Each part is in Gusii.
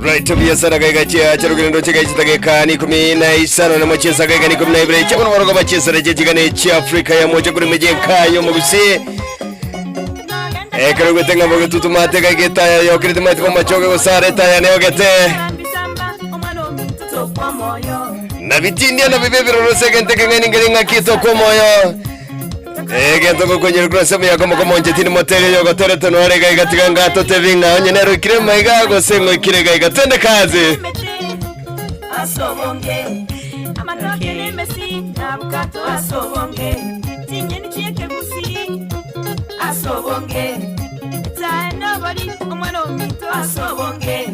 Right, biasara gaiga chia charugendo chiga chitageka ni 15 na mochesa gaiga ni 12 chakuno borogo bachesara chechigane chia Afrika ya mocha kuri mejenka yo mugusi ekero gwetenga moge tutumate gaiga etaya yokire timate komachoge gosara etaya neogete na bitindia na bibe birorose egente keng'ani ngere ng'aki tokwa omoyo Egento gokonyera korwa ase omoyaka omokomonche tindi moterio yogoterete nore iga iga tiga ngatotebi ng'a onye nere oikire maiga gose ng'oikire iga iga twende kazi. Ase obonge amatoke n'emesi na abukato ase obonge chinyeni chi'ekegusii ase obonge echae nobori omwana ominto ase obonge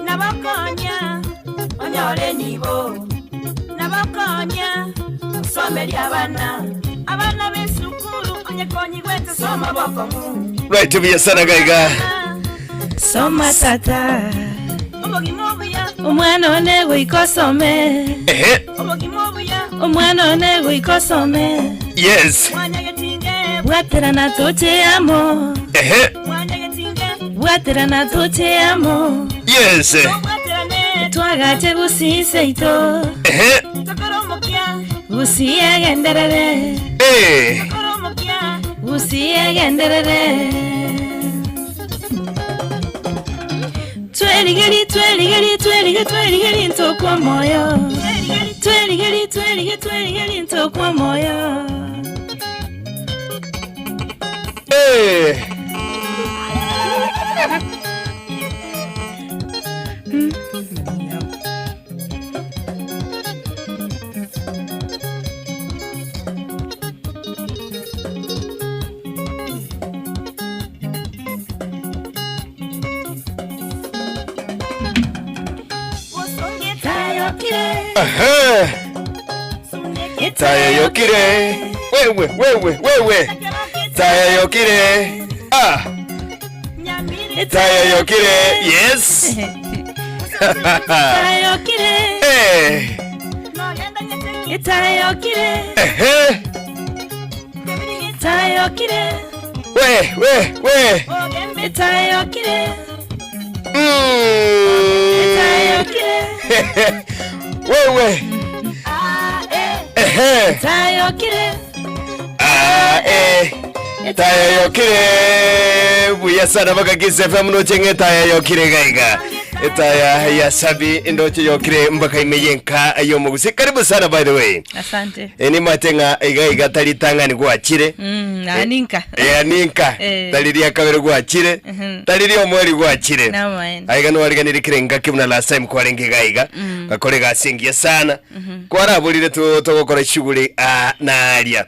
nabakonya onyore nibo nabakonya osomerie abana abana b'esukuru onye konyigwete soma bokong'u Right buya sana gaiga. Soma tata obogima obuya omwana one goika osome Ehe. obogima obuya omwana one goika osome Yes. mwanyagetinge bwaterana toche amo Ehe. mwanyagetinge bwaterana toche amo Yes. obwaterane twagache gusii seito Ehe. tokore omokia gusii egenderere Eh. tokore omokia gusii egenderere twerigeri twerigeri twerige twerigeri ntokwa moyo twerigeri twerige twerigeri ntokwa moyo Eh. Tayokire Aha. Taya yokire. Wewe wewe wewe. Taya yokire. Ah. Taya yokire. Yes. Tayokire Eh. Tayokire Ehe. Tayokire We we we. Tayokire Mm. Tayokire Wewe. Ehe. Tayokire Ah, eh. Taya yokire buya sana baka Kiss FM noche ng'e taya yokire gaiga etaya ya sabi ndoche yokire mpaka imeyenka yomogusi karibu sana by the way Asante enimate ng'a iga iga tari tang'ani gwachire Mm, aninka Eh, aninka Eh. tari ria kabere gwachire Mhm. tari ria omweri gwachire Namaene. aiga nwariganire kire ngaki buna last time kwarenge iga iga gakora egasi engiya sana kwaraborire tu- togokora shughuli ah, naria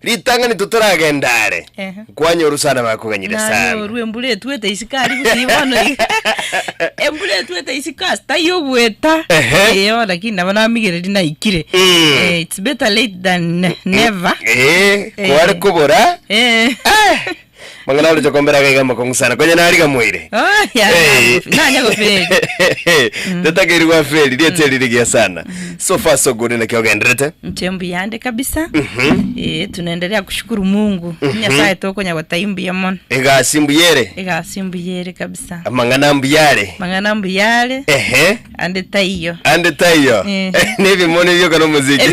ritang'ani totoragenda are Ehe. kwanyoru sana bakoganyire sana nanyorwa embura etwete isikari gusii bono iga embura. Etwete isiko ase taiyo ogweta. Ehe. Eyo lakini nabo namigereria naikire. Eh, it's better late than never. Eh, Eh. kware kobora Eh. mang'ana oroche kombera gaiga amakong'u sana konya narigamoire Oh, ya, Eh. nanya goferi. tetakeiri gwa feri rieta eri rigiya sana so far so good naki ogenderete Nche mbuyande kabisa. Eh, tunaendelea kushukuru Mungu. Nyasaye tokonya gotai mbuya mono. Egasi mbuyere Egasi mbuyere kabisa. amang'ana mbuyare Mang'ana mbuyare ehe ande taiyo. ande taiyo Eh. nebimoni bioka nomoziki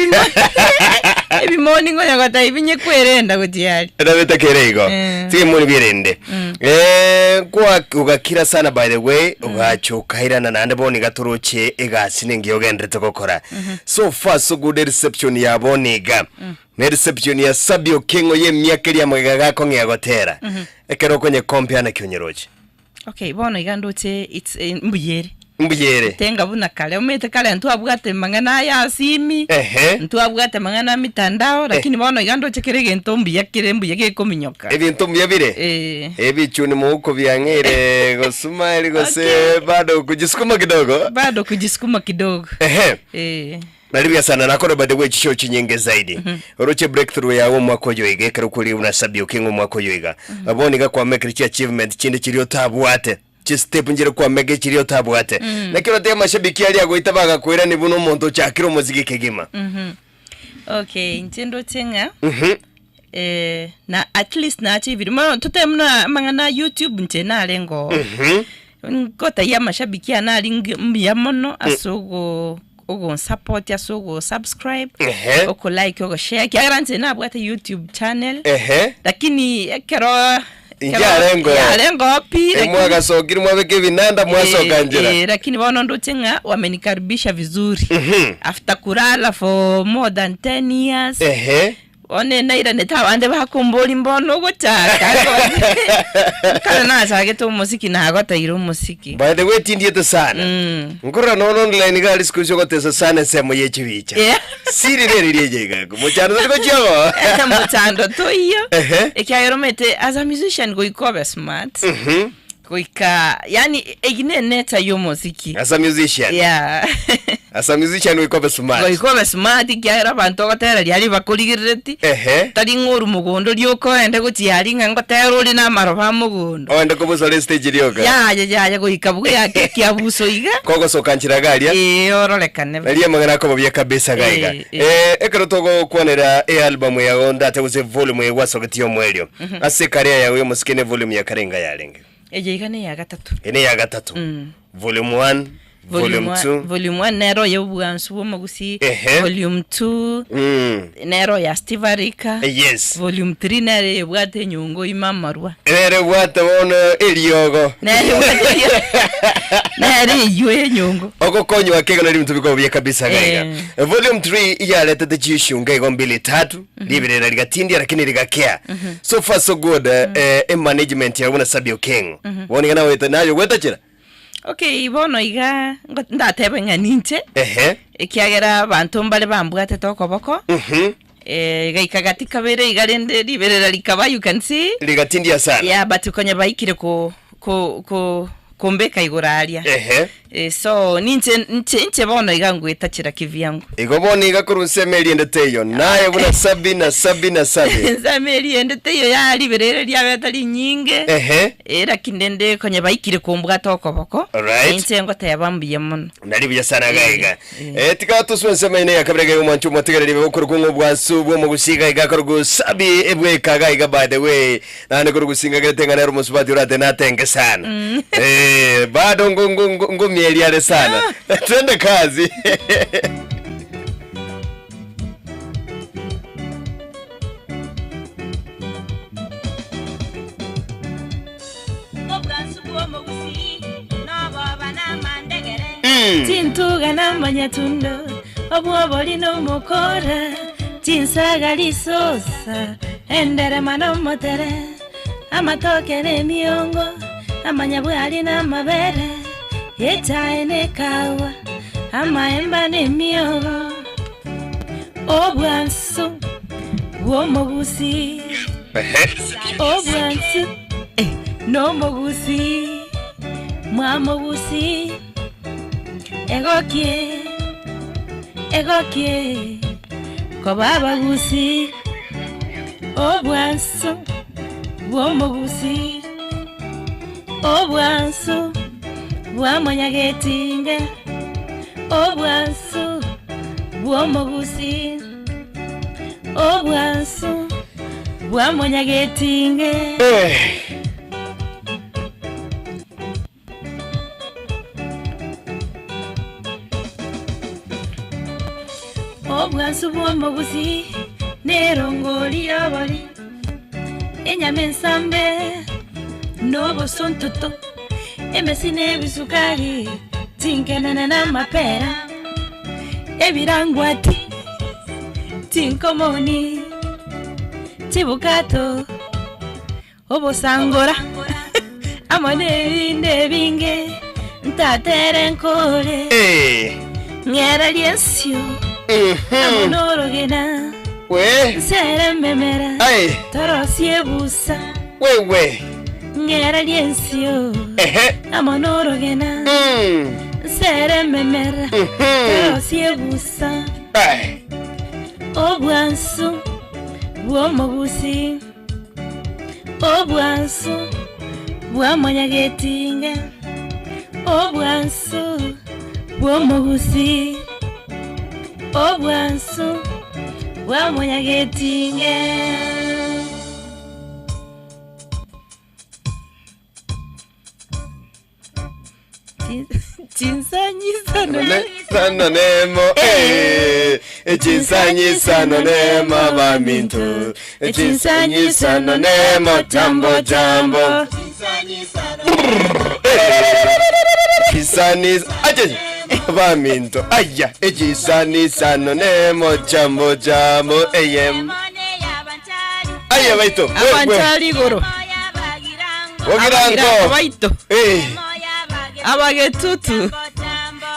Ebimoni ngonya gotai binyekwerenda gotiari. Nabete kere igo Eh. tigimoni bierende eh kwa ugakira sana by the way ugacha ukairana naende bono iga toroche egasi nengiya ogenderete gokora so far so good reception ya bono iga ne reception ya Sabby Okengo ye emiaka eria amagega gakong'ea gotera ekero okonye compare naki onyeroche Okay, bono iga ndoche it's eh, mbuyere. Mbuyere Tenga buna kare, omanyete kare ntwabwate mang'ana aya asimi, Ehe. ntwabwate mang'ana a mitandao, lakini bono iga ndoche kera egento mbuya kere mbuya gekominyoka. Ebinto mbuya bire Eh. Ebichuni mouko biang'eire gosuma eri gose Okay. bado kujisukuma kidogo Bado kujisukuma kidogo. Ehe. Eh. Nari buya sana nakore by the way chishow chinyinge zaidi oroche breakthrough yago omwaka oyo iga ekero kori buna Sabby Okengo omwaka oyo iga bono iga kwamekire chi achievement chinde chiria otabwate chistep nchire kwameka chiria otabwate naki orotebe amashabiki aria agoita bagakoirani buna omonto ochakire omosike kegima Okay, inche ndoche ng'a eh, na at least nachivire mono totebe buna amang'ana a YouTube inche narenge oo. Ngotaiyo amashabiki ane aria ngi- mbuya mono ase ogo ogonsupport ase ogosubscribe, Ehe. okolike, ogoshare, ekiagera inche nabwate YouTube channel, Ehe. lakini ekero Inche arengo. yarengoo pi lakini- Mwagasokirie mwabeka ebinanda mwasoka Eh, nchera. eh, lakini bono ndoche ng'a wamenikaribisha vizuri after kulala for more than 10 years Ehe. Bono nairanete abande bakombori mbono ogochaka kare nachagete omosiki nagoteire omosiki By the way tindiete sana. Mm. Nkorora nono online iga aria siku ici ogotesa sana ensemo ye chibicha. Yeah. Siri reri rieje igako. Mochando tari gochia bo. mochando toiyo Ehe. ekiagera omanyete as a musician goika obe smart goika yaani egi ne nature ya omosiki As a musician. yeah As a musician goika obe smart. Goika obe smart ekiagera abanto ogotera riaria bakorigerereti Ehe. tari ng'a ore mogondo rioka oende gochia aria ng'a ngotera ore na amaroba a mogondo. Oende kobusa ore stage rioka. Yaya yaya goika bweyake ekiabuso iga. Kogosoka nchera iga aria. Ee ororekane. Naria amang'ana akoba buya kabisa iga iga. Eh, eh. Eh, ekero togokwanera ealbum yago ndate gose volume eye gwasogetie omoerio. Ase ekaria yago ya omosike ne volume ya kare enga yarenge. Eye iga neya gatato. Eye neya gatato. Volume 1, Volume 2. Volume 1 nero oyo obwansu bw'omogusii. Ehe. Volume 2 nero ya Steve Arika. Yes. Volume 3 nere ebwate enyongo ime amarwa. Nere ebwate bono eriogo. Nere ebwate nere eywo enyongo. Ogokonywa ake igo nari ebinto bikoba buya kabisa iga iga. Eh. Volume 3 iyaretete chishunga igo mbili tatu, riberera rigatindia lakini rigakea. So far so good, eh, emanagement yago buna Sabby Okengo. Bono iga nagoeta naye ogwetachera. Okay, bono iga ngo- ndatebe ng'a ninche, Ehe. ekiagera abanto mbare bambwatete okoboko, eh, gaika gati kabere iga rende riberera rikaba you can see. Rigatindia sana. Yeah, but konya baikire ko ko ko kombeka igoro aria. Ehe. Eh, so ninche inche inche bono iga ngwetachera kivyangu. Igo bono iga korwa nsemo eriende teiyo, naye buna Sabby na Sabby na Sabby. Ensemo eriende teiyo ya riberera riabete rinyinge. Ehe. Eh, lakini rende konya baikire kombwata okoboko. Alright. Inche ngoteba mbuya mono. Nari buya sana iga iga. Eh, tiga toswe ensemo ene ya kabere iga omwancho omotegereri bokorokwa ng'a obwansu bw'omogusi iga iga korokwa Sabby ebweka iga iga by the way. Naende korwa gosinga gerete ng'a nere omosubati orate natenge sana. Eh, bado ngo ngo ngo ngomieria are sana. Twende kazi. Obwansu bw'omogusii noboba namandegere. Chintuga namanyatundo, obwobori nomokora, chinsaga risosa, enderema nomotere, amatoke nemiongo, amanyabwari namabere, echae nekawa, amaemba nemiogo, obwansu bw'omogusii, obwansu eh, nomogusii, mwamogusii. Egokie, egokie, koba abagusi, obwansu bw'omogusi, obwansu bwa monyagetinge, obwansu bw'omogusi, obwansu bwa monyagetinge. Eh. Obwansu bw'omogusi nerongori y'obori, enyama ensambe nobosontoto, emesi nebisukari, chinkenene na amapera, ebirangwati, chinkomoni, chibukato. Obosangora amo nebinde ebinge ntatere nkore Eh. ng'erarie ensio amo Mhm. norogena We. nsere ememera Ai. torosie ebusa Wewe. ng'erarie ensio Ehe. amo norogena Mm. nsere ememera Mhm. torosie ebusa Ai. obwansu bw'omogusi Obwansu bwa monyagetinga, obwansu bw'omogusi, obwansu bwa monyagetinga. Chinsanyisano Ne- Sano nemo eh echinsanyisano nemo abaminto echinsanyisano nemo jambo jambo chisanis aje abaminto aya echisanisano nemo jambo jambo eyem aya baito we, we. Abanchari igoro Ogirango Abagirango baito eh abagetutu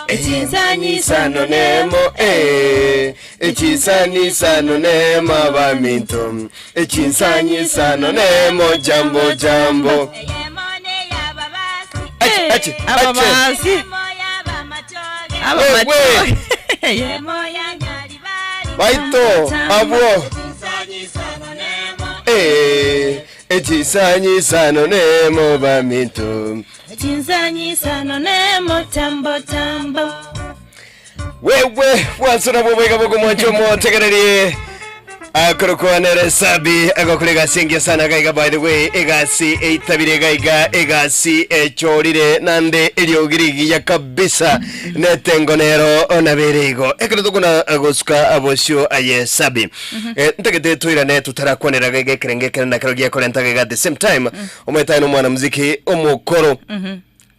Echisanisano nemo eh echisanisano nemo abaminto echisanisano nemo jambo jambo ache ache ache ababasi We, abamachoge baito abwo eh echisanisano nemo baminto Chinzanyisano nemo tambo tambo wewe bwansona bobwega bokomwancha omotegererie akorokwanere sabi agokora egasi engiya sana gaiga by the way egasi eitabire gaiga egasi echorire nande eriogi rigiya kabisa netengo nero onabere igo ekero tokona gosuka abosio aye sabi Eh, ntagete toirane tutarakwanera gaiga ekerenge ekere nakero giakorenta gaiga at the same time omwetaine omwanamuziki omokoro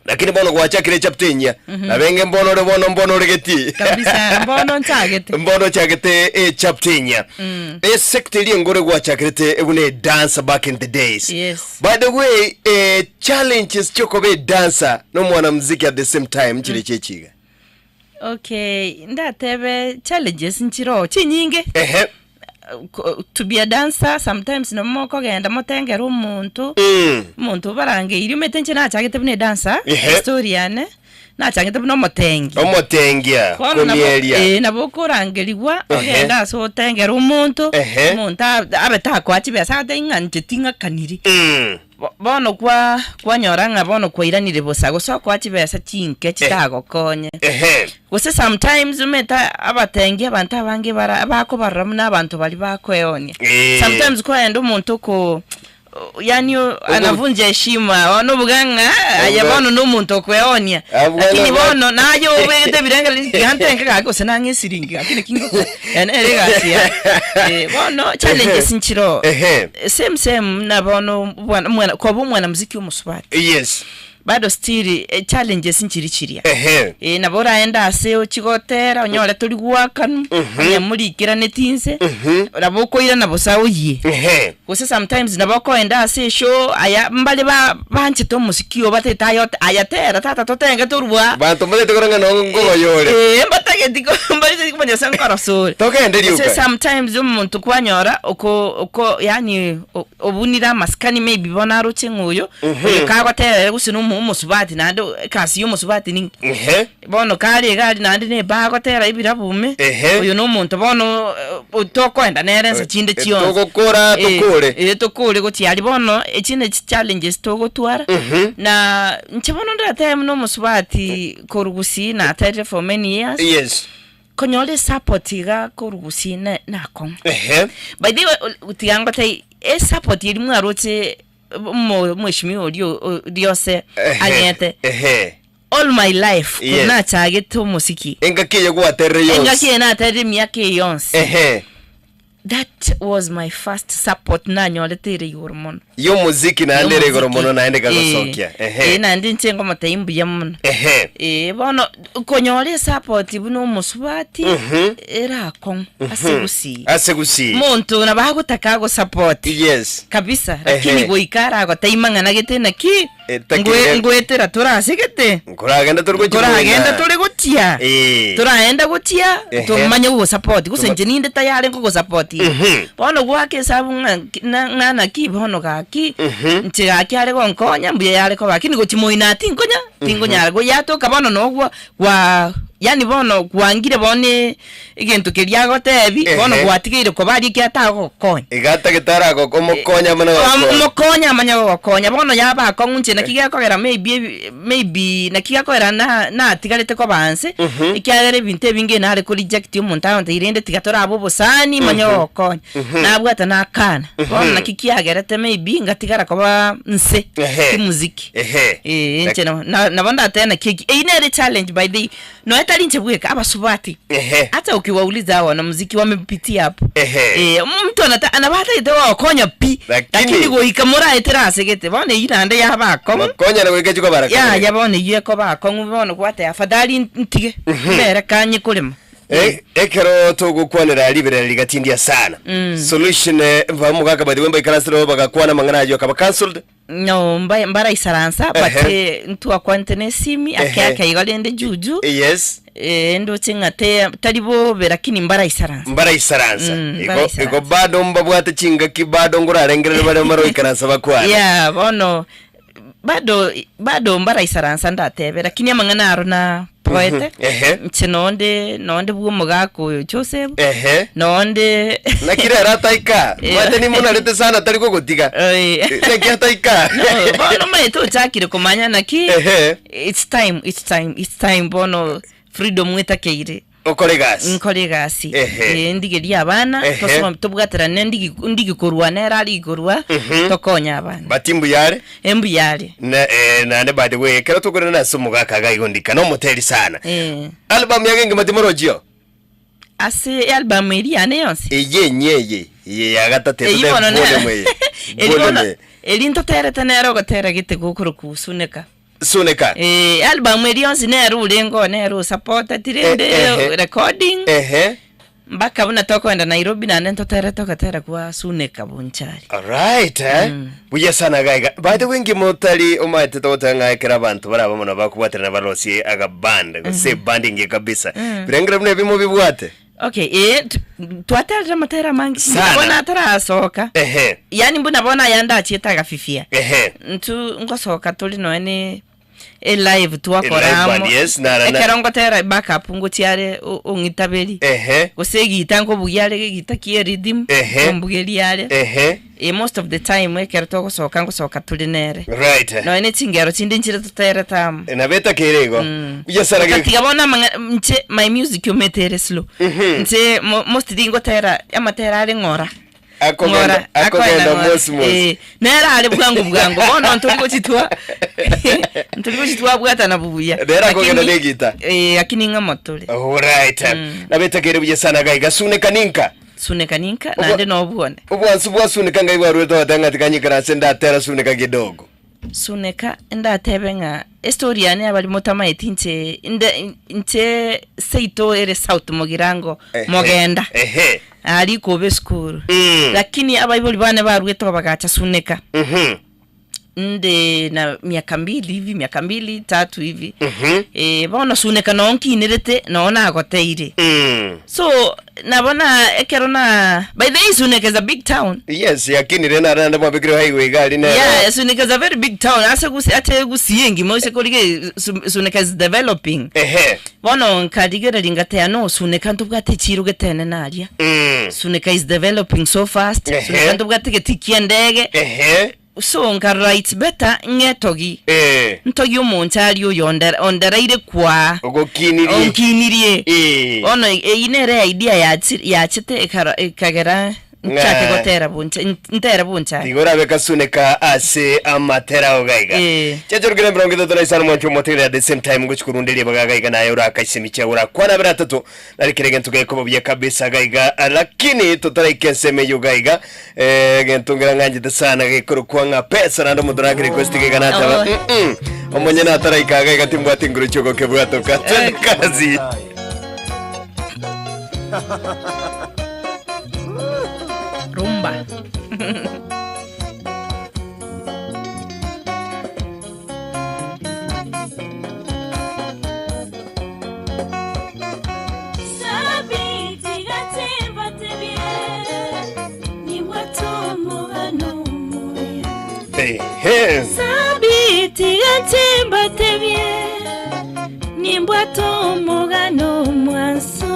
Lakini bono gwachakire echapter enyia, nabenge mbono ore bono mbono ore getii. Kabisa, mbono nchagete. Mbono ochagete echapter enyia. Esector eria engoro gwachakirete buna edancer back in the days. Yes. By the way, eh, challenges chiokoba edancer na omwanamuziki at the same time nchire chechiga. Okay, ndatebe challenges nchiroo chinyinge. Ehe. Ko- to be a dancer sometimes nabo mokogenda motengere omonto Mm. omonto obarangeirie omanyete inche nachagete buna edancer Ehe. estory yane nachagete buna omotengi Omotengia, Bono nabo komieria. eh, nabo okorangerigwa Ehe. ogende ase otengere omonto Ehe. omonto a- abe takoa chibesa agotebi ng'a inche ting'akaniri Mm. Bo- bono kwa kwanyora ng'a bono kwairanire bosa gose okoa chibesa chinke chitagokonye Ehe. Gose sometimes omanyete abatengi abanto abange bara bakobarora buna abanto baria bakoeonia. Eh. Sometimes kwaenda omonto oko yaani anavunja heshima bono obuga ng'a aye Obuga- bono na omonto okoeonia. Abwo Lakini bono- bono naye obegete ebirengererio tiga ntenke gaki gose nang'e esiringi gaki naki ngokora yaani nere egasi yaye. Eh, bono challenges nchiroo. Ehe. Same same buna bono bwana omwana koba omwanamuziki omosubati. Yes. Bado still challenges nchiri chiria. Ehe. Ee, nabo oraende ase ochie gotera onyore tori goakanwa, onye morikeraneti inse, nabo okoirana bosa oyie. Ehe. Gose sometimes nabo okoenda ase eshow aya mbare ba banchete omosiki oo batagete aye ote aya tera tata totenge torwa Banto mbatagete korora ng'a nongo ngogoya ore. Ee, mbatagete. Mbatageti ko- mbariseti komanya gose nkorosore. Togende Gose rioka. sometimes omonto kwanyora oko oko yaani o- obunire amasikani maybe bono aroche ng'a oyo, oyo kagotera gose na omo omosubati naende ekasi ya omosubati ning'o? Ehe. Bono kare iga aria naende na ebaa agotera ebirabu ime, Ehe. oyo na omonto bono tokoenda nere ense chinde Eh, chionsi. togokora Eh, tokore. eh, tokore gochia aria bono, echi ne chichallenges togotwara, na inche bono ndatebe buna omosubati korwa gusii naterire for many years, Yes. konyora esupport iga korwa gusii ne nakong'u. Ehe. By the way, tiga ngotebie, esupport eria mwaroche omo omweshimiwa oria o riose Ehe. ang'ete, Ehe. All my life korwa Yes. nachagete omosiki, Engaki eye gwaterire yonsi. engaki eye naterire emiaka eye yonsi, Ehe. that was my first support nanyorete ere igoro mono. Y'omoziki naende ere igoro Y'omosiki. mono naende Eh, ekagosokia. eh, Ehe. naende inche ngomotebia mbuya mono. Ehe. Eh, bono konyora esupport buna omosubati ere akong'u ase gusii. Ase gusii. Omonto nabo agotaka agosupport Yes. kabisa, lakini Ehe. goika aragotebia mang'ana gete naki Etakire- Ngwe- Ngoetera torasegete, Nkoragenda tore gochia nkoragenda moina. tore gochia, Eh. toraenda gochia, Ehe. tomanye gogosapoti, gose Toma- inche ninde tayari nkogosapoti. Mhm. Bono goaka esabu ng'a ki- na- ng'a naki bono gaki, Mhm. inche gaki are gonkonya, mbuya yare koba, lakini gochia moina tinkonya, tinkonyara, goyatoka bono nogwo gwa yaani bono gwangire bono egento keria agotebi, Ehe. bono gwatigeire koba aria ekiagera tagogokonya. Iga atagete aragoka omokonye amanye gogokonya. Omokonye amanye gogokonya, bono yaba akong'u inche naki gekogera maybe ebi maybe naki gekogera na natigarete koba nse, ekiagera ebinto ebinge nare ko reject omonto agontebia rende tiga torabe obosani manye gogokonya. Nabwata nakana, bono naki kiagerete maybe ngatigara koba nse Ehe. kimuziki. Ehe. Eeh inche nabo na nabo ndatebe naki eki, eyio nere echallenge by the way, Nonya tari inche bweka, abasubati. Ehe. Hata ukiwauliza hawa wanamuziki wamepitia hapo. Ehe. Eh, mtu anata anabo atagete gogokonya pi. Lakini- Lakini goika moraetera ase gete bono eyio naende yaba akong'u. Makonyana goika chiko baraka. Yaya bono eyio ekoba akong'u bono gwateba afadhali ntige mbere kanye korema. E- ekero togokwanera riberera rigatindia sana solution eh, bamogaka by the way mbaikaransire bagakwana amang'ana ayio akaba cancelled No, mba- mbaraisaransa but Ehe. eh, ntwakwanete na esimi ake Ehe. ake igo rende juju yes eh, ndoche ng'a te tari bobe lakini mbaraisaransa mbaraisaransa Mm, igo mbaraisaransa. igo bado mbabwate chingaki bado ngorarengerere bare maroikaransa bakwane yeah bono bado bado mbaraisaransa ndatebe lakini amang'ana aro na poete Mhm, ehe. inche nonde nonde bwa omogaka oyo Joseph ehe nonde naki rero ataika Yeah. mate nimonarete sana tari gogotiga Oi. naki ataika No, bono omanyete ochakire komanya naki Ehe. it's time it's time it's time bono freedom etakeire okore egasi nkore egasi Ehe. Eh, ndigerie abana Ehe. tosoma tobwaterane ndigi ndigikorwa nere arigikorwa tokonye abana but mbuyare embuyare na eh, naende by the way ekero tokorera ase omogaka iga igo ndika nomoteri sana Eh. album yage engima timorojio Ase ealbum eria yane yonsi eye enye eye eye ya gatato Eyio etote bono ne- volume eye eri bono volume eye. eri ntoterete nere ogotera gete gokorokwa Usuneka. Suneka Eh, album eri yonsi nere orenge nere osupporteti rende Eh, ehe. recording ehe mpaka buna tokoenda Nairobi naende ntoterete ogotera kwa Suneka Bonchari. Alright, eh? Buya sana gaiga. By the way, ngima otari omaete togoteba ng'a ekero abanto baraba mono bakobwaterana barosie agaband gose eband engiya kabisa. Birengero buna ebimo bibwate. Okay, eh, twaterire amatera amange Sana. bono atarasoka Ehe. yaani mbuna bono ayande achiete agafifia Ehe. ntu ngosoka tore nonya ne elive twakora Elive amo band, yes, nara na- ekero ngotera backup ngochia are o- ong'itaberi Ehe. gose egita nkobugia are egita kia erhythm Ehe. ombugeria are Ehe. Eh, most of the time ekero togosoka ngosoka tore nere Right. nonya ne chingero chinde nchire toterete amo Nabeta kere igo. Buya sana gaiga. Gatiga bono amang'a nche my music omete ere slow nche mo- mostly ngotera amatera are ng'ora Akogenda Ng'ora, akogenda akoenda ng'ora. mosi mosi. Eh, nere are bwango bwango bono ntori gochitwa ntori gochitwa bwatana bubuya Nere akogenda Lakini- negita. eh, lakini ng'amo tore Alright. Nabeta kere buya sana gaiga. Suneka ninka. Suneka ninka naende nobwone Obwansu bwa suneka ngai bwarwete ogoteba ng'a tiga nyikare ase ndatera suneka kidogo. Suneka ndatebe ng'a estory yane abari motamaeti inche inde inche seito ere south mogirango Ehe, mogenda Ehe. aria ikoba esukuru Mm. lakini abaibori bane barwete oo bagacha suneka Mhm. Nde na miaka mbili hivi, miaka mbili tatu hivi. Eh, bono Suneka noo nkinerete, noo nagoteire. So, nabo na ekero na by the way Suneka is a big town. Yes, yakinire nare naende mwabekire highway iga aria nero. Yeah, Suneka is a very big town. Ase gusi ate Gusii engima ose korige Suneka is developing. Ehe. Bono nkarigereria ngateeba no Suneka ntobwate echiro getenene aria. Suneka is developing so fast. Ehe. Suneka ntobwate egetii kia endege. Ehe. So nkarora it's better ng'etogi. Eh. Ntogie omonchari oyo ondere- ondereire kwaa. Ogokinirie. Onkinirie. Eh. Bono eyio nere idea yachi- yachete ekara ekagera nchake Ng'a. gotera boncha ntere bonchari. Tiga orabe kasuneka ase amatera ao gaiga. Eh. Chachorokire 35 mwancho omotegerere at the same time ngochi korunderia baga gaiga naye orakaise michia orakwana abere atato nari kera egento gekoba buya kabisa gaiga lakini totaraika ensemo eyio gaiga eh, egento ngera ng'anchete sana gekorokwa ng'a pesa naende omonto nake request gaiga nateba Oh. mm omonyene ataraika gaiga timbwati nguru chiogokebwatoka twende kazi. Rumba. Ehe. Sabiti gatimbatebie nimbwate omogano omwanso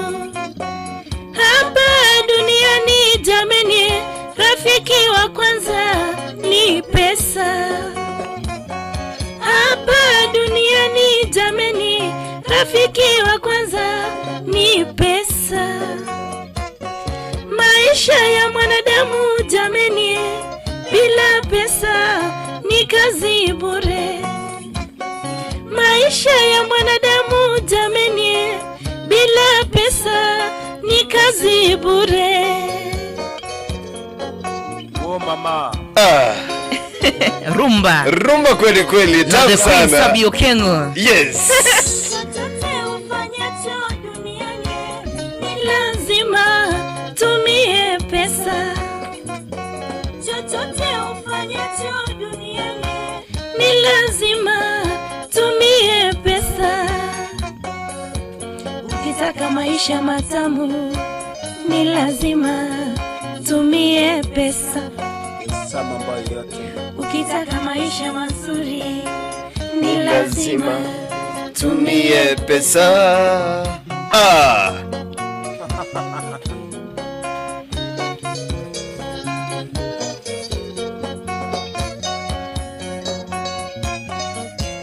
hapa duniani jameni, rafiki wa kwanza ni pesa. Hapa duniani jameni, rafiki wa kwanza ni pesa. Maisha ya mwanadamu jameni, bila pesa ni kazi bure. Maisha ya mwanadamu jameni, bila pesa ni kazi bure. Oh mama. Ah, Rumba. rumba kweli kweli, Na tamu the Queen sana. Sabi Okengo. Yes. Chochote ufanyacho duniani ni lazima tumie pesa. Chochote ufanyacho duniani ni lazima tumie pesa. Ukitaka maisha matamu ni lazima tumie pesa. Pesa mambo yote. Ukitaka maisha mazuri ni lazima tumie pesa. Ah.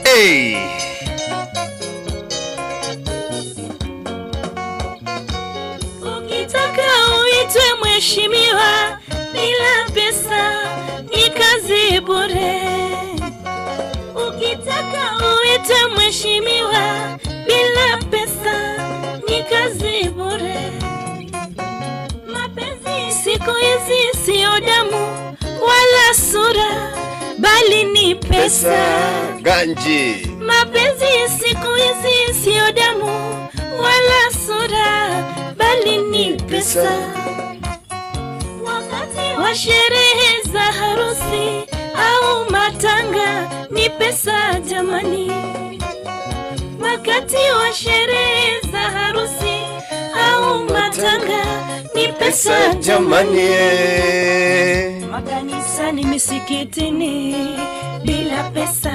Hey. Ukitaka uitwe mheshimiwa bila pesa ni kazi bure. Ukitaka uitwe mheshimiwa bila pesa ni kazi bure. Mapenzi siku hizi siyo damu wala sura, bali ni pesa. Ganji. Mapenzi siku hizi siyo damu wala sura, bali ni pesa. Wakati wa sherehe za harusi au matanga ni pesa jamani. Wakati wa sherehe za harusi au matanga ni pesa Jamani. Makanisani, misikitini, bila pesa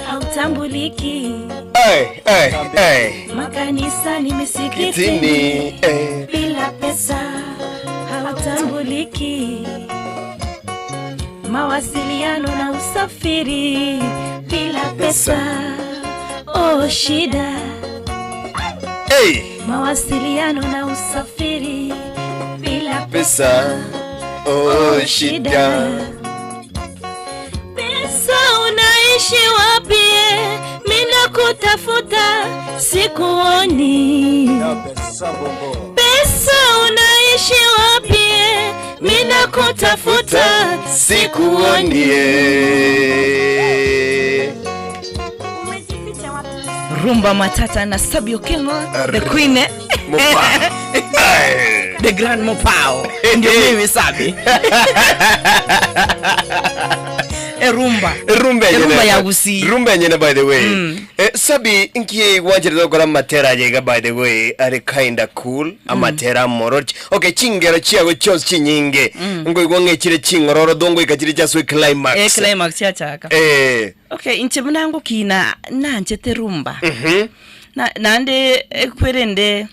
hautambuliki. Ay, ay, ay. Makanisani, misikitini, Kitini. Eh. bila pesa hautambuliki. Mawasiliano na usafiri bila pesa, oh shida. Hey. Mawasiliano na usafiri bila Pesa. Oh, shida. Pesa unaishi wapi? Mimi kutafuta sikuoni. Ya pesa bongo. Pesa unaishi wapi? Mimi kutafuta Sikuoni. Umejificha wapi? Rumba Matata na Sabi Okengo, the Queen eh? Mopa. Ay. the Grand Mopao. Ndio mimi Sabi. Erumba. Erumba enyene. Erumba ya Gusii. Rumba enyene by the way. Eh, Sabi nki gwancherete gokora amatera aye iga by the way are kinda cool amatera amororo. Okay chingero chiago chionsi chinyinge nkoigwa ng'a echire ching'ororo though ngoika chire chiasoe climax. Eh, climax chiachaka. Eh. Okay, inche buna ngokina nanchete rumba. Na naende ekwerende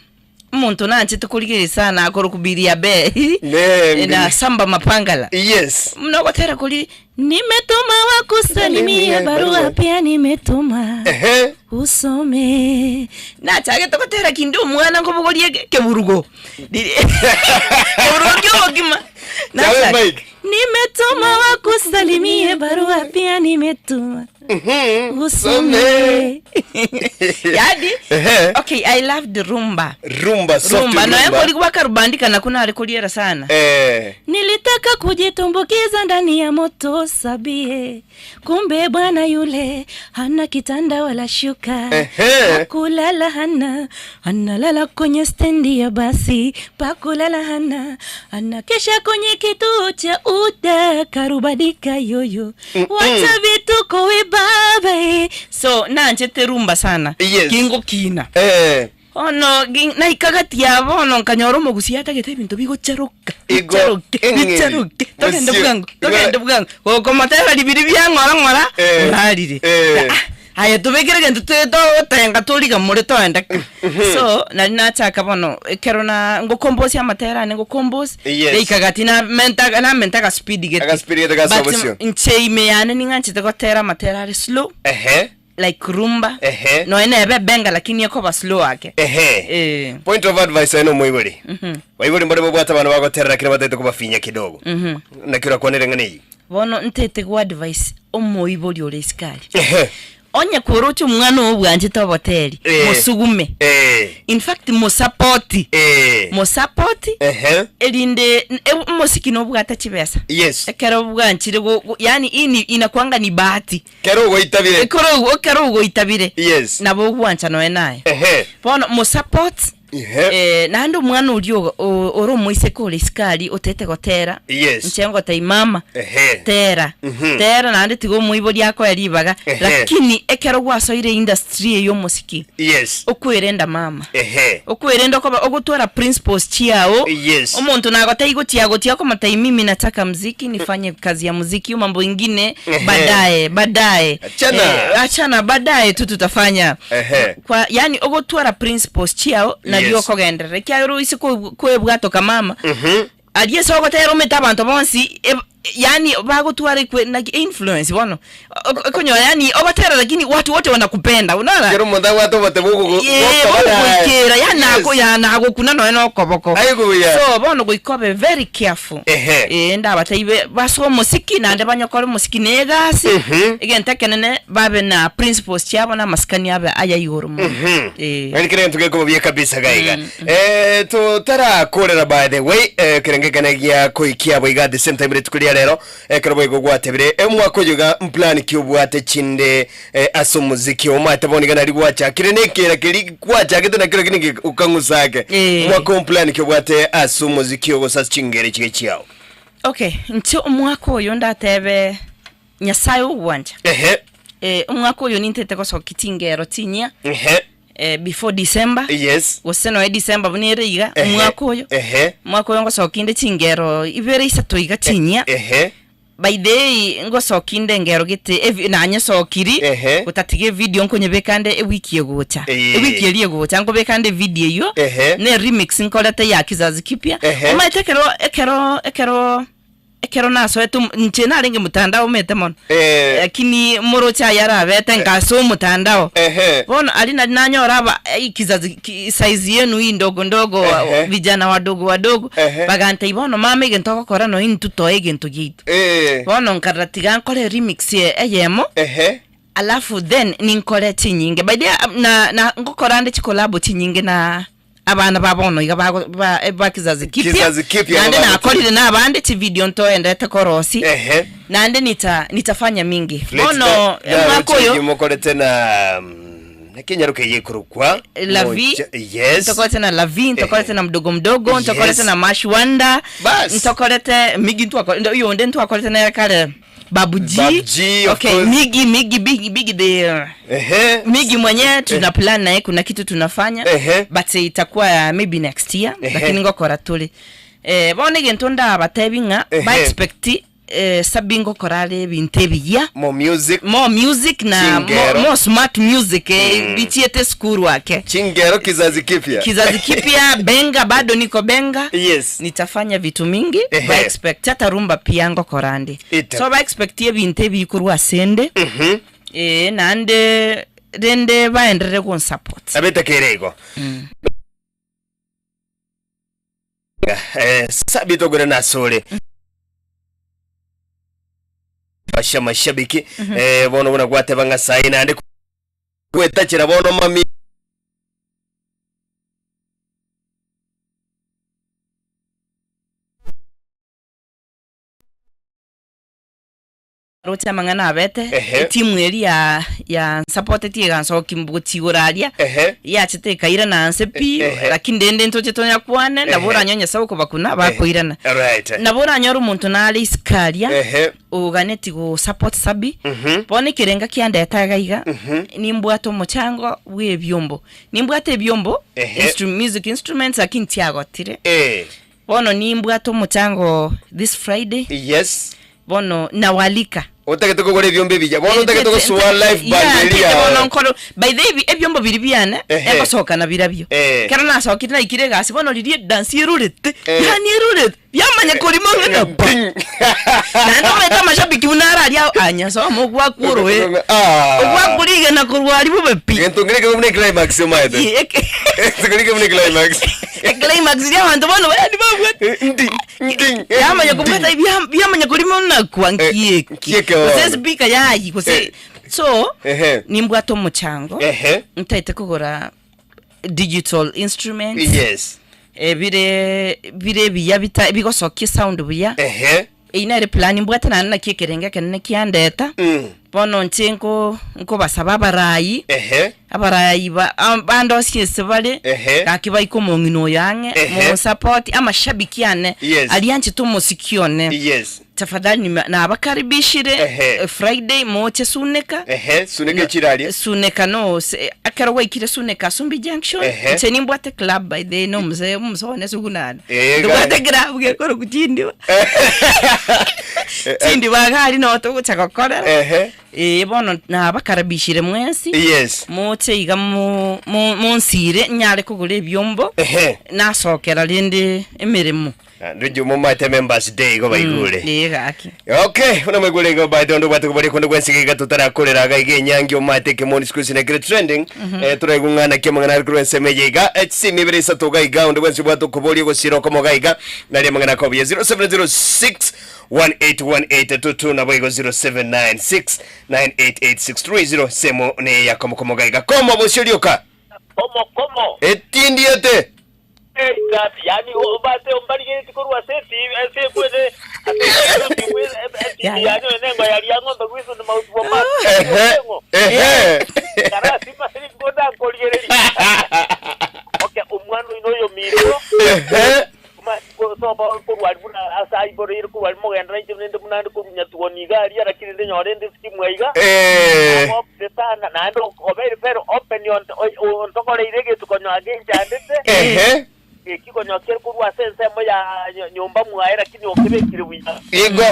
omonto nanchete korigereria sana akorokwa Bilia Be Ne- na Samba Mapangala. Yes. Buna ogotera koria nimetuma wakusalimie barua pia nimetuma Ehe. usome nachagete gotera kinde omwana nkobogoria eke- ekeburugo Riri- ekeburugo kia obogima Chawe Nachaka, mic. nimetuma wakusalimie barua pia nimetuma usome yani Ehe. okay i love the rumba Rumba soft rumba rumba. noe nkori gwakarubandika naku nare koriera sana Eh. Nilitaka kujitumbukiza ndani ya moto sabie, kumbe bwana yule hana kitanda wala shuka, Ehe. hakulala hana, analala kwenye stendi ya basi, pakulala hana, anakesha kwenye kituo cha UDA karubadika yoyo, wacha vituko we baba eh. so nanchete rumba sana Yes. kingokina Eh. Bono gi- naika gati ya bono nkanyora omogusia atagete ebinto bigocharoka Igo, bicharoke eng'eri. bicharoke togende Mosio. bwango togende bwango gokomotera ribiri bia ng'ora ng'ora Eh, orarire eh. Ah, aye tobekere gento totenga toriga more toenda so nari nachaka bono ekero na ngokombosia amatera ane ngokombosia Yes. yaika gati namentaga namentaga speed gete Aga speed gete gase But obosio. inche ime yane ning'anchete gotera amatera are slow Ehe. like rumba Ehe. noe nebe benga lakini ekoba slow ake Ehe. Eh. Point of advice aye nomoibori. Baibori mbare babwate abana bagoterera kere bataete kobafinya kidogo. Naki orakwanere ng'ana eyio? Bono ntete go advice omoibori ore isikari Ehe. onye koroche omwana oo bwanchete oboteri Eh. mosugume Eh. in fact mosapoti Eh. mosapoti Ehe. erinde omosiki nobwate chibesa Yes. ekero bwanchire yani ini inakwanga ni bahati Kero ogoitabire. ekero ekero ogoitabire Yes. nabo ogwancha noe naye Ehe. bono mosupport Ehe. Eh, naende omwana oria ore omoiseke ore isikari otete gotera Yes. inche ngotebia mama Ehe. tera Mhm. tera naende tiga omoibori akoe ribaga Ehe. lakini ekero gwasoire industry eye omosiki Yes. okwerenda mama Ehe. okwerenda okoba ogotwara principles chiao Yes. omonto nagotebia gochia gochia okomotebia mimi nataka mziki nifanye kazi ya muziki hiyo mambo ingine Ehe. baadaye baadaye Achana. Eh, achana baadaye tu tutafanya Ehe. kwa yani ogotwara principles chiao nario Yes. okogenderera ekiagera oise kwebwatoka mama Mhm. aria ase ogotera omete abanto bonsi yani bagotwara ekwe naki influence bono okonyora yani ogotera lakini watu wote wanakupenda unaona Kero omonto abwate obote bogogo- Eh, bokobana. bogogoikera yani Yes. nako ya nagokuna nonya na okoboko Aigo buya. so bono goika obe very careful Ehe. Eh, ndabatebie basoe omosiki naende banyokore omosiki na egasi Mhm. egento ekenene babe na principles chiabo na amasikani abe aya igoro mono Eh. Yaani kere gento gekoba buya kabisa gaiga. Eh, totarakorera by the way, eh, kerenge kene gia koikia bo iga at the same time rituko ria rero, ekero boigo gwatebire, omwaka oyo iga mplan ki obwate chinde eh, ase omoziki omate bono iga nari gwachakire na ekera keri gwachagete nakero lakini ge- okang'usa ake. Eh. Omwaka oyo mplan ki obwate ase omoziki ogo gose ase chingero chiria chiao? Okay, inche omwaka oyo ndatebe Nyasaye ogwancha. Ehe. Eh, omwaka oyo nintete gosokia chingero chinyia Ehe. eh, before December Yes. gose noe December buna ere iga Ehe. omwaka oyo Ehe. omwaka oyo ngosokia inde chingero ibere isato iga chinyia Ehe. by the way ngosokia inde engero gete evi nanyesokiri Ehe. gotatiga evideo nkonyebeka ande ewiki egocha Eh. ewiki eria egocha nkobeka ande evideo eywo Ehe. ne remix nkorete ya kizazi kipya Ehe. omanyete ekero ekero ekero Ekero nasoete omo- inche narenge motandao omanyete mono, Eh. lakini moroche aye arabete nkasoa omotandao. Ehe. Bono aria nari nanyora aba eh, kizazi ki size yenu hii ndogo ndogo Ehe. vijana wadogo wadogo, Ehe. bagantebia bono mama egento ogokora nonya intwe toe egento giaito. Eh. Bono nkarora tiga nkore remix eyemo, Ehe. alafu then ninkore chinyinge. By the way, na na ngokora nde chicollabo chinyinge na abana ba bono iga bago ba ba kizazi kipya Kizazi kipya naende bago- nakorire na abande chivideo ntoendete korosi Ehe. naende nita nitafanya mingi Let's bono go. omwaka oyo mokorete na mm, nekenyaruka eye ekorokwa Lavi Moja- yes ntokorete na Lavi ntokorete Ehe. na mdogo mdogo ntokorete Yes. na Mash Wonder Bas. ntokorete migi ntwako oyonde ntwakorete nere kare. Babu G. Babu G, of okay, course. Migi Migi Big Big the Ehe. Migi mwenyewe tuna plan naye kuna kitu tunafanya Ehe. but itakuwa maybe next year Ehe. lakini ngokora tuli eh bono egento ndabatebi ng'a Ehe. ba expect eh, sabi ngokora are ebinto ebiya Mo music. more music na Chingero. more, more smart music eh, bichiete skuru wake Chingero kizazi kipya. kizazi kipya benga bado niko benga Yes. nitafanya vitu mingi Ehe. ba expect hata rumba pia ngokora ndi Ite. so ba expect ebinto ebikorwa asende Mhm. eh, naende rende baenderere gonsupport Abetakere igo. Eh, sabi togore na sore. Basha mashabiki eh bono bona gwateba nga sai nande gwetachira bono mami Roche amang'ana abete Ehe. etimu eri ya ya nsapoteti egansoki gochigora aria Ehe. yachete ekairana nse pi Ehe. lakini rende ntoche tonyakwane nabo Ehe. oranyonya Nyasaye okobakuna bakoirana Alright. nabo oranyore omonto nare isiko aria Ehe. oganeti go support sabi Mhm. bono ekerenga kiandeta iga iga nimbwate omochango bwa ebiombo nimbwate ebiombo Ehe. instru music instruments lakini tiagotire Eh. bono nimbwate omochango this Friday Yes. Bono nawalika. Otagete kogora ebiombe ebiya bono otagete gosoa live Yeah, band ntete eria. bono nkoro by the way ebiombo biri biane Ehe. engosoka na birabio Eh. kero nasokire naikire egasi bono riria edansi erurete Eh. yani erurete biamanya korima ng'a na pa Ding. naende omanyete amashabiki buna are aria anyasoma ogwakwa Ah. ogwakwa rigena korwa aria bobe pi Gento ngere kebune climax omaete. Ye, eke- Ngere kebune climax. Eclimax riria abanto bono yani babwate Ndi ndi. yamanya kobwata biamanya korima nakwa Eh, nkieki nkieke bono. gose speaker yayi gose Eh. so Ehe. nimbwate omochango Ehe. ntaete kogora digital instruments Yes. eh, bire bire ebiya bita bigosokia esound buya Ehe. Eyio nere plan mbwate naende naki ekerengo ekenene kiandeta Mm. bono inche nko nkobasaba abarai Ehe. abarai ba am- bande onsi ase bare Ehe. gaki baike omong'ina oyo ang'e Ehe. monsupport amashabiki ane Yes. aria anchete omosiki one Yes. tafadhali nime- nabakaribishire Ehe. eh, Friday moche Suneka Ehe. Suneka chiraria. Suneka no se- ekero gwaikire Suneka Sumbi Junction Ehe. inche nimbwate club by the way na omosee omosee one sugunana Eh, ndobwate ga- club gekorokwa chindiba chindiba iga aria noo togocha gokorera Ehe. Eh, bono nabakaribishire mwensi Yes. moche iga mo- mo- monsire nyare kogora ebiombo Ehe. nasokera rende emeremo Naende inche momate members day igo baigure. Ee gaki. Okay, buna mwaigure igo by the way, ndobwate kobaria konde gwensi iga totarakorera iga iga enyangi omate ekemoni siku ase nekere trending eh, toraigwe ng'a naki amang'ana are korwa ensemo eye iga eh, chisimi ibere isato iga iga onde bwensi obwate okoboria ogosira okomo iga iga naria amang'ana akobuya 0706 181822 nabo igo 0796 988630 semo ne yakomokomo iga iga komo bosio rioka Komo komo. etindiete Exact. Yani obate ombarigereti korwa ase etibi ase ekwene ase etibi yanyu enengo yari ya ng'ombe gwiso ni mautu wa matu. Ehe, ehe. Karasima siri ngoda nkorigereria. Okay, omwana oino oyo miro. Ehe. Soba korwa buna ase aiboreire korwa mogendera inche nende buna ndi korwa nyatuoni iga aria lakini ndi nyore ndi sikimu aiga. Eh. Amopte sana naende obeire very open ontokoreire egetukonyo age inchandete. Ehe. Eki konya kere korwa ase ensemo ya nyomba mwaye, lakini okebekire buya. Igo.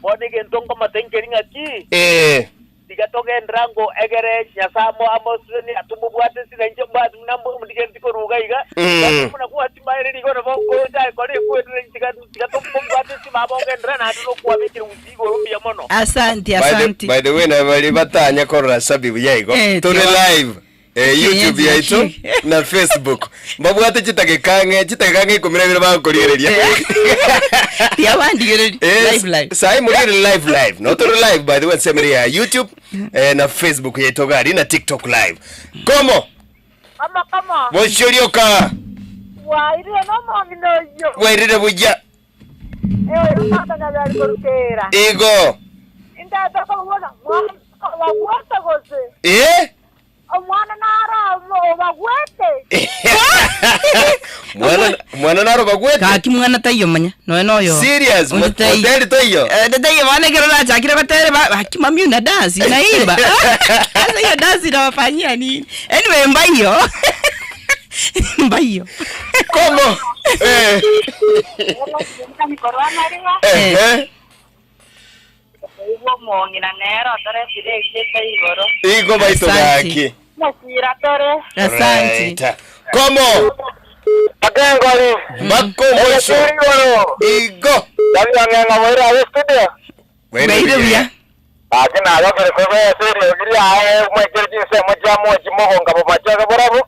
Bono egento nkomotebia nkeri ng'aki, Eh. tiga togenderera ango egere Nyasae amo amosesenie atomobwate ase nainche mbwate buna ndigereti koruga iga. Lakini buna gwatimaereria igo nabo okocha ekore ekwetire tiga tiga tomobwate ase baba ogenderera naende nokwabekire gusii igoro mbuya mono. Asanti, By the, asanti. by the way na bari batanya korora sabi buya igo. Eh, Tore tiwa. live. Eh, YouTube yaito na Facebook mbabwate chitageka ang'e chitageka ang'e ikomi na ibere bagokorigereria Tiabandigereria Yes, live live. sahi murire live live no tore live by the way nsemere ya YouTube eh, na Facebook yaito gari na TikTok live komo Kamo kamo. bosyorioka Wairire nomong'ina oyio. bwairire buya Eh, oyo tata nyabari korukera. igo Intete kobona mwana obagwete gose. eh Omwana naro obagwete. mwana Mwana naro bagwete. Gaki mwana taiyo manya nonya noyo Serious, Onde taiyo. moteri toiyo? Eh, taiyo bono ekero nachakire gotere ba gaki mami una dance unaimba sasa hiyo dance inawafanyia nini anyway mbaiyo mbaiyo Komo. Eh. Ehe. Oigwa omong'ina nere otoretire ebichete igoro. Igo baito Asante. gaki. Mosira tore. asante Right. Komo. Akengori. Bako mwisho. Igoro. Igo. Ndabirang'eng'a boira abe studio. Waire buya Ake nagokire korwa ase eriogi riaye mwekere chinsemo chia mochi mogonga bomachoge borabu.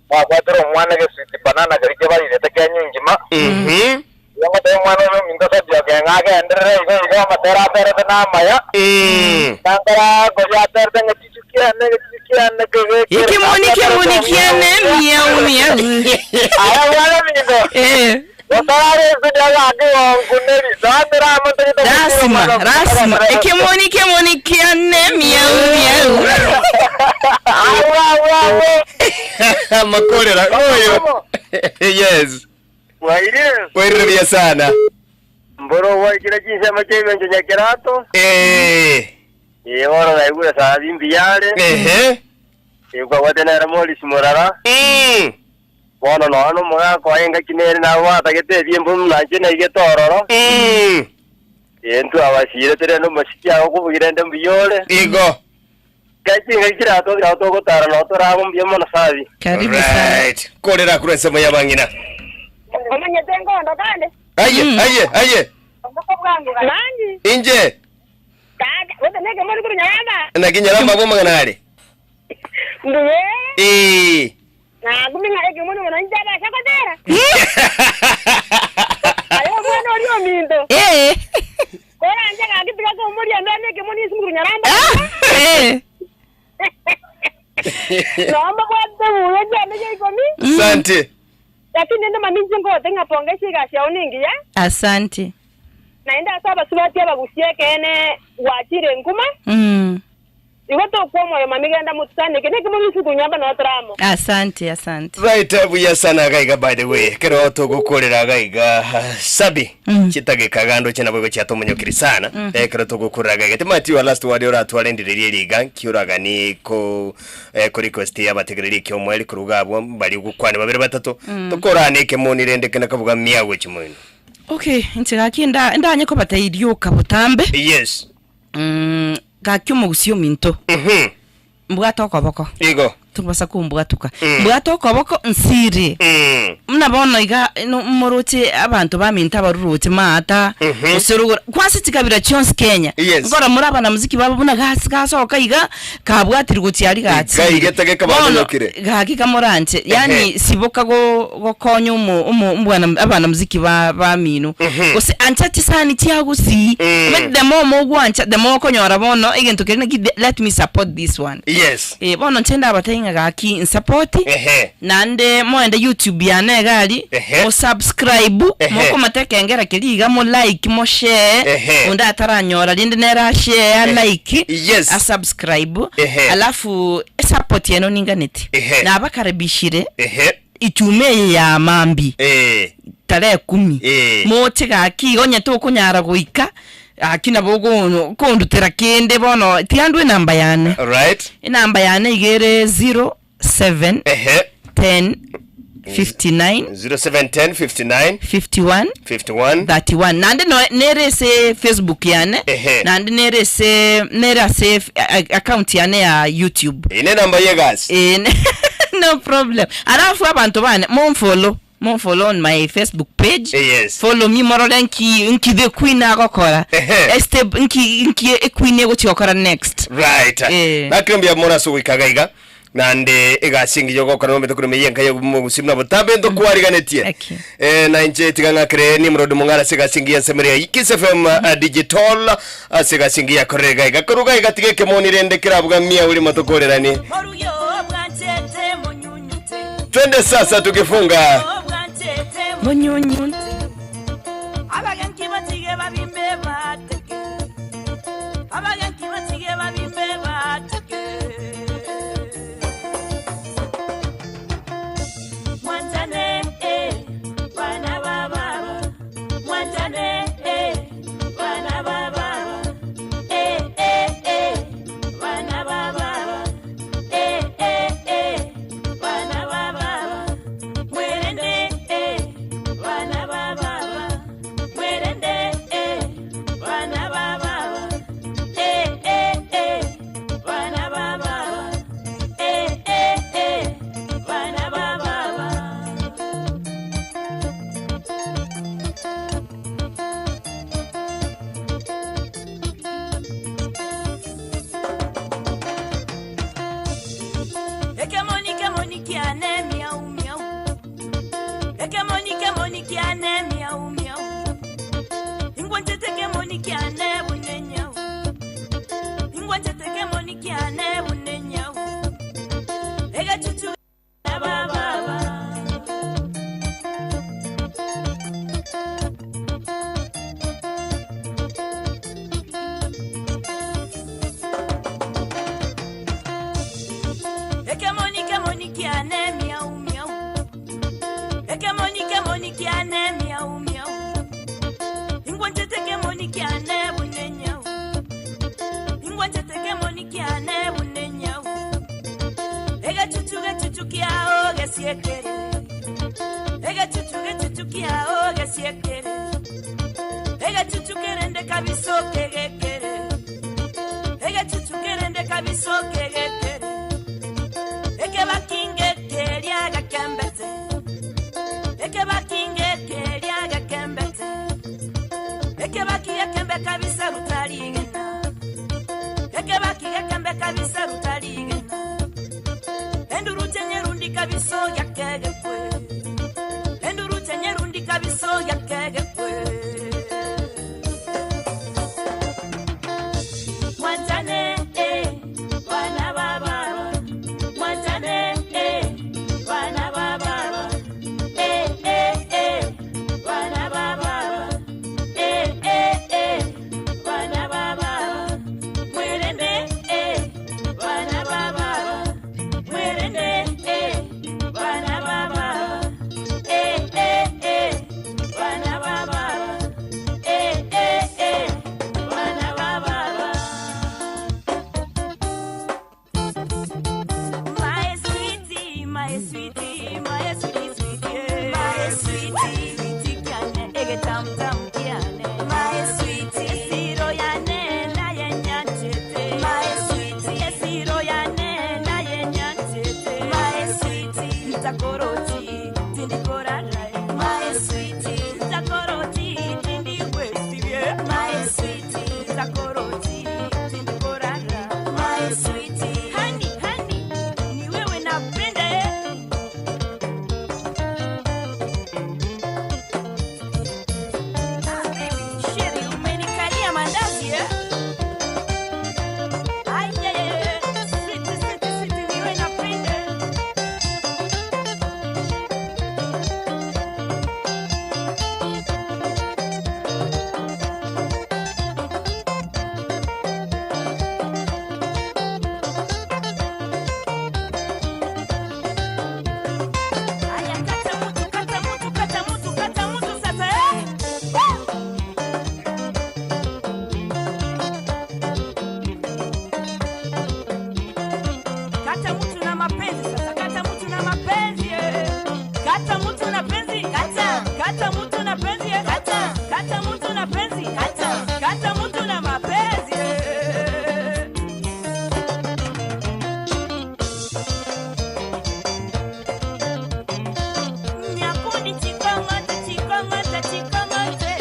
Mwabwatire omwana egeswiti banana keria kebarirete Kenya engima. Igo ngotebia omwana oyo ominto Sabby Okeng'o agenderere igo igo amatera aterete namaya. Nankora koria aterete ng'a chichu kiane egechuchu kiane kegekere Ekemoni kemoni kiane miau miau Aya mwana ominto. Eh. Otarare studio gaki gonkuneri. Noamera amo ntagete Rasima, rasima. Ekemoni kemoni kiane miau miau. Awa awa awa. Makorera oyo. Yes. Wairire. Wairire buya sana. Mboro gwaikire chinsemo chia emencho Nyakerato. Eh. Ee bono naigure saa bimbi yare. Ehe. Ekwabwate nere Morris Morara. Bono nonya na omogaka oye engaki nere nabo batagete ebiembo buna inche naigete ororo. Ee ntwabasirete rende omosiki agokobugia rende mbuya ore. Igo. Ngai chingaki chiratokire nabo togotara nabo torabe mbuya mono sabi. Karibu sana. Right. Korera korwa ensemo y'abang'ina. Omanyete nkondo kande. Aye, aye, aye. Mangi. Inche. Kaka, wewe neke moni kuri nyaramba. Naki nyaramba abwo amang'ana are. Mbuye. Eh. Na kuminga eke moni mona njaba shakotera. Ayo mwana ori ominto. Eh. Kora nje gakitika ko muri ndo neke moni isimu kuri nyaramba. Eh. Naomba kwa buye jane je ikomi. Asante. Lakini ndo maminji ngote ngaponge shika shaoningi ya. Asante. Naenda asaba subati abagusie kene wachire nkuma. Igo tokwo moyo mamigenda mutusanike neke moni isimu nyamba no tramo. Asante, asante. Right, buya sana gaiga by the way. Kero togokorera gaiga sabi. Chitageka gando chena bwego chiatomonyokiri sana. Kero togokorera gaiga. Timati wa last word oratwarendererie riga kiuraga ni ko ko request yabategererie kio mweri kuruga abo bari gukwana babere batatu. Tokorane kemoni rende kena kabuga miawe chimoino. Okay, inche gaki nda ndanye kobatairia botambe. Yes. Gaki omogusii ominto. Mbwate okoboko. Igo. Tobasa kombwatuka. Mbwate okoboko nsire. Muna bono iga no moroche abanto baminto abaruroche maata. Gose rogoro kwase chikabira chionsi Kenya. Yes. Nkora muri abanamuziki babo buna gasi gasoka iga kabwatiri gochia aria gachi. Iga igetage kabanyokire. Bono gaki kamoranche. Yani siboka go gokonya omo omo ombwana abanamuziki ba bamino. Gose ancha chisani chiagusii. But the more mogwancha the more okonyora bono egento keria naki let me support this one. Yes. Bono nche ndabatebia ng'a gaki nsapoti. Naende moende YouTube yane iga aria, mo subscribe, mokomata ekengera keria iga mo like, mo share, onde ataranyora rinde nere a share, a like, Yes. a subscribe, alafu esupport yeno ninganeti. Nabakaribishire ichuma eye ya mambi tarehe kumi. Moche gaki iga onye tokonyara goika gaki nabo okondutera kende bono tiga ndwe enamba yane. Alright. Enamba yane iga ere 07 10 59 07 10 59 51 51 31 naende no nere ase Facebook yane naende nere ase nere ase account yane ya YouTube. Eye nenamba yegasi. No problem. Alafu abanto bane momfollow momfollow on my Facebook page. Yes. Follow me morore nki nki the queen agokora. Step nki nki e queen egochi gokora next. Right. Nakire mbuya mono ase ogoika iga iga, naende egasi engiya ogokora nomanyete korwa ime y'enka y'omogusii buna botambe ntokwariganetie. Na inche tiga ng'akere Nimrod Mong'are ase egasi engiya ensemeri ya Kiss FM Digital ase egasi engiya akorire iga iga. Korwa iga iga tiga ekemoni rende kerabuga mia uri motokoreranie. Twende sasa tukifunga. Munyunyute. Ekemoni kemoni kiane miau miau. Ingwanchete kemoni kiane bunenyau. Ingwanchete kemoni kiane bunenyau. Egechuchu gechuchu kiao gesiekere. Egechuchu gechuchu kiao gesiekere. Egechuchu kerende kabiso kegekere. Egechuchu kerende kabiso kegekere. Ekebakinge keria gakembete. Ekebakinge keria gakembete. Ekebaki gekembe kabisa rutarigena. Ekebaki gekembe kabisa rutarigena. Enduru chenyerundi kabiso yakegekwe. Enduru chenyerundi kabiso yakegekwe. Mwanjane eh, bana baba. Mwanjane eh, bana baba. Eh eh eh, bana baba. Eh eh eh, bana baba. Mwerende eh, bana baba. Mwerende eh, bana baba. Eh eh eh, bana baba. Eh eh eh, bana baba. My sweetie, my sweetie, my sweetie, sweetie, my sweetie, sweetie kiane, ege tam tam kiane. My sweetie, esiro yane na yenyanchete. My sweetie, esiro yane na yenyanchete. My sweetie, ntakoroti tindikorara. My sweetie, ntakoroti tindiwesibye. My sweetie, ntakoroti tindikorara. My sweetie, honey, honey, ni wewe napenda eh. Ah, baby, Sheri, umenikalia mandazi eh? Ay, ay, ay, ay. Sweet, sweet, sweet, ni wewe napenda. Aya, kata mutu, kata mutu, kata mutu, kata mutu sasa eh? Woo! Kata mutu na mapenzi sasa, kata mutu na mapenzi eh. Kata mutu na penzi, kata. Kata mutu na penzi eh. Kata. Kata mutu na penzi, kata. Kata mutu na mapenzi eh. Nyakundi chikongote chikongote chikongote.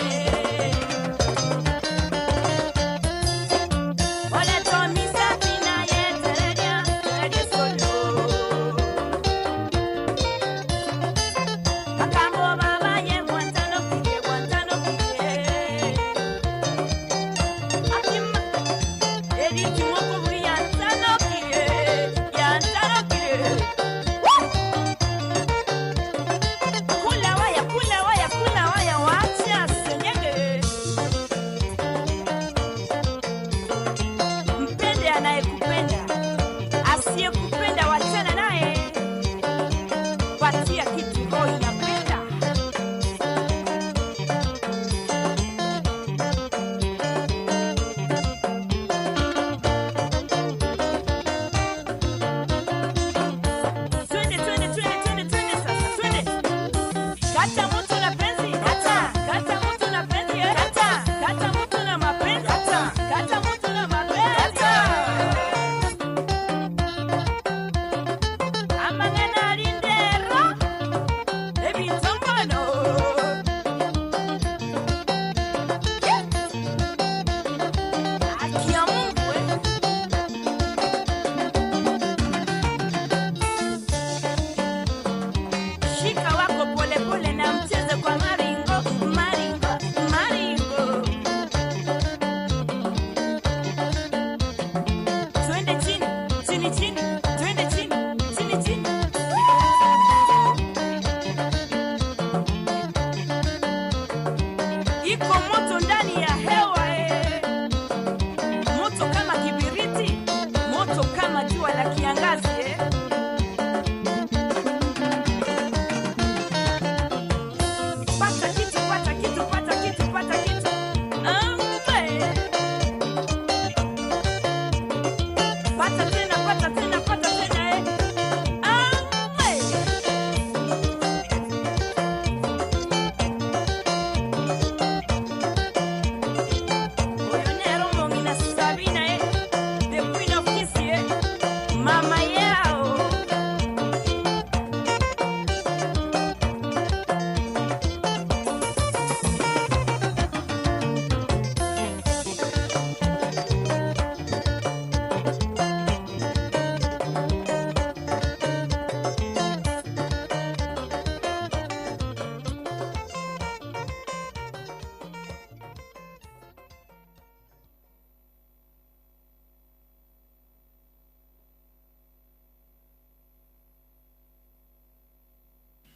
Ole tomi safi na yetereria tereria solo. Akambo baba ye mwantano kike mwantano kike. Akima eri kimoko buri yantano kike yantano kike. Woo! Kula waya, kula waya, kula waya, wacha senyenge. Mpende anayekupenda, asiyekupenda wachana naye. Patia kitu roho inapenda. Twende, twende, twende, twende, twende sasa, twende. Kata mtu na penzi, kata. Kata mtu na penzi, eh. Kata. Kata mtu na mapenzi, kata. Kata mtu na mapenzi. Amang'ana alindero, ebintombono. Yeah. Haki ya Mungu, eh. Shika wako polepole na mcheze kwa maringo, maringo, maringo. Twende chini, chini, chini, twende chini, chini, chini. Iko moto ndani ya hewa eh. Moto kama kibiriti, moto kama jua la kiangazi eh.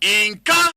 Inka.